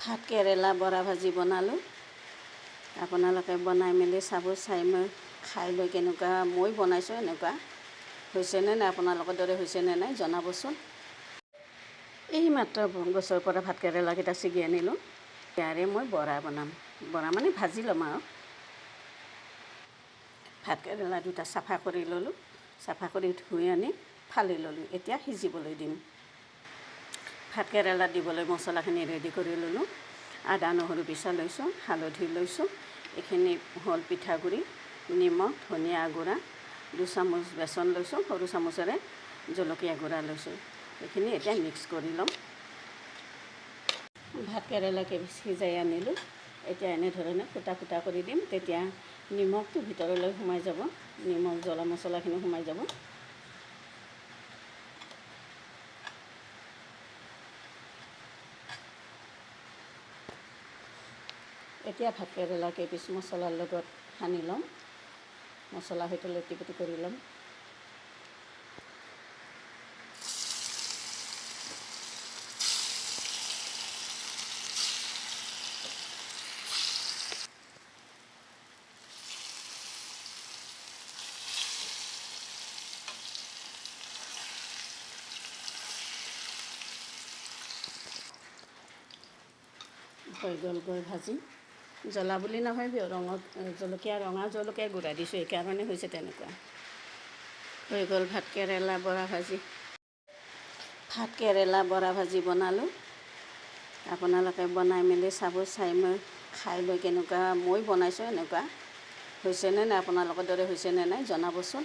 ভাত কেৰেলা বৰা ভাজি বনালোঁ। আপোনালোকে বনাই মেলি চাব, চাই মই খাই লৈ কেনেকুৱা মই বনাইছোঁ, এনেকুৱা হৈছেনে নাই, আপোনালোকৰ দৰে হৈছেনে নাই জনাবচোন। এইমাত্ৰ গছৰ পৰা ভাত কেৰেলাকেইটা ছিগি আনিলোঁ। ইয়াৰে মই বৰা বনাম, বৰা মানে ভাজি ল'ম। আৰু ভাত কেৰেলা দুটা চাফা কৰি ল'লোঁ, চাফা কৰি ধুই আনি ফালি ল'লোঁ। এতিয়া সিজিবলৈ দিম। ভাত কেৰেলা দিবলৈ মছলাখিনি ৰেডি কৰি ল'লোঁ। আদা নহৰু পিছা লৈছোঁ, হালধি লৈছোঁ। এইখিনি হ'ল পিঠাগুড়ি, নিমখ, ধনিয়া গুড়া, 2 চামুচ বেচন লৈছোঁ সৰু চামুচেৰে, জলকীয়া গুড়া লৈছোঁ। এইখিনি এতিয়া মিক্স কৰি ল'ম। ভাত কেৰেলাকে সিজাই আনিলোঁ। এতিয়া এনেধৰণে ফুটা ফুটা কৰি দিম, তেতিয়া নিমখটো ভিতৰলৈ সোমাই যাব, নিমখ জ্বলা মছলাখিনি সোমাই যাব। এতিয়া ভাত কেৰেলা কেইপিচ মছলাৰ লগত সানি ল'ম, মছলা সৈতে লেটি-পেটি কৰি ল'ম। হৈ গ'লগৈ ভাজি। জ্বলা বুলি নহয়, ৰঙত জলকীয়া, ৰঙা জলকীয়া গুড়া দিছোঁ, সেইকাৰণে হৈছে তেনেকুৱা। হৈ গ'ল ভাত কেৰেলা বৰা ভাজি। ভাত কেৰেলা বৰা ভাজি বনালোঁ। আপোনালোকে বনাই মেলি চাব, চাই মই খাই লৈ কেনেকুৱা মই বনাইছোঁ, এনেকুৱা হৈছেনে নাই, আপোনালোকৰ দৰে হৈছেনে নাই জনাবচোন।